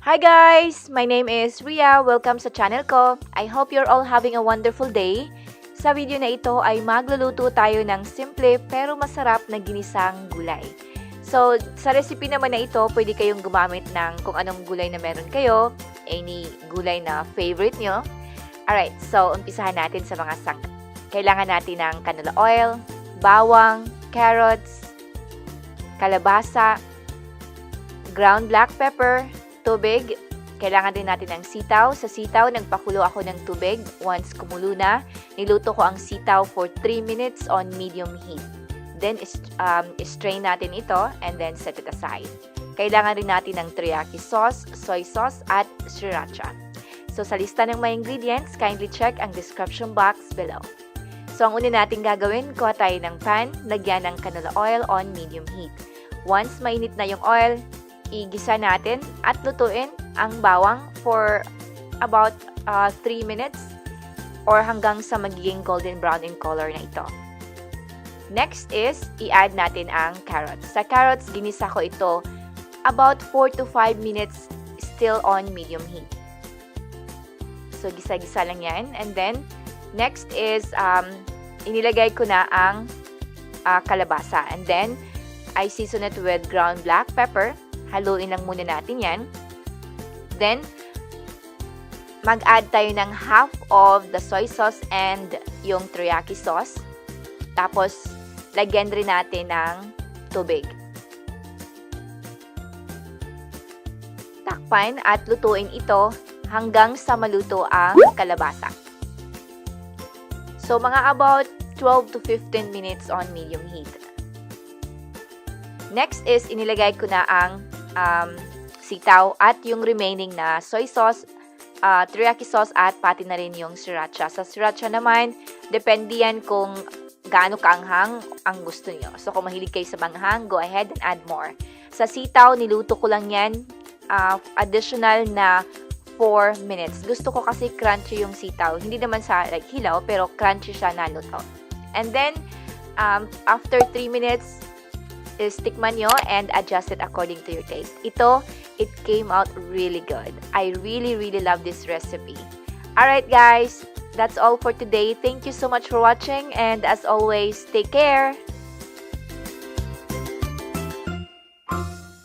Hi guys! My name is Ria. Welcome sa channel ko. I hope you're all having a wonderful day. Sa video na ito ay magluluto tayo ng simple pero masarap na ginisang gulay. So, sa recipe naman na ito, pwede kayong gumamit ng kung anong gulay na meron kayo, any gulay na favorite nyo. Alright, so umpisahan natin sa mga sangkap. Kailangan natin ng canola oil, bawang, carrots, kalabasa, ground black pepper, tubig. Kailangan din natin ng sitaw. Sa sitaw, nagpakulo ako ng tubig. Once kumulo na, niluto ko ang sitaw for 3 minutes on medium heat. Then, strain natin ito and then set it aside. Kailangan rin natin ng teriyaki sauce, soy sauce, at sriracha. So, sa lista ng mga ingredients, kindly check ang description box below. So, ang una natin gagawin, kuha tayo ng pan, lagyan ng canola oil on medium heat. Once mainit na yung oil, igisa natin at lutuin ang bawang for about 3 minutes or hanggang sa magiging golden brown in color na ito. Next is, i-add natin ang carrots. Sa carrots, ginisa ko ito about 4 to 5 minutes, still on medium heat. So, gisa-gisa lang yan. And then, next is, inilagay ko na ang kalabasa. And then, I season it with ground black pepper. Haluin lang muna natin yan. Then, mag-add tayo ng half of the soy sauce and yung teriyaki sauce. Tapos, lagyan rin natin ng tubig. Takpan at lutuin ito hanggang sa maluto ang kalabasa. So, mga about 12 to 15 minutes on medium heat. Next is, inilagay ko na ang sitaw at yung remaining na soy sauce, teriyaki sauce at pati na rin yung sriracha. Sa sriracha naman, depende yan kung gaano kaanghang ang gusto niyo. So, kung mahilig kayo sa maanghang, go ahead and add more. Sa sitaw, niluto ko lang yan additional na 4 minutes. Gusto ko kasi crunchy yung sitaw. Hindi naman sa like hilaw, pero crunchy siya na luto. And then, after 3 minutes, is tikman nyo and adjust it according to your taste. Ito, it came out really good. I really, really love this recipe. Alright guys, that's all for today. Thank you so much for watching and, as always, take care!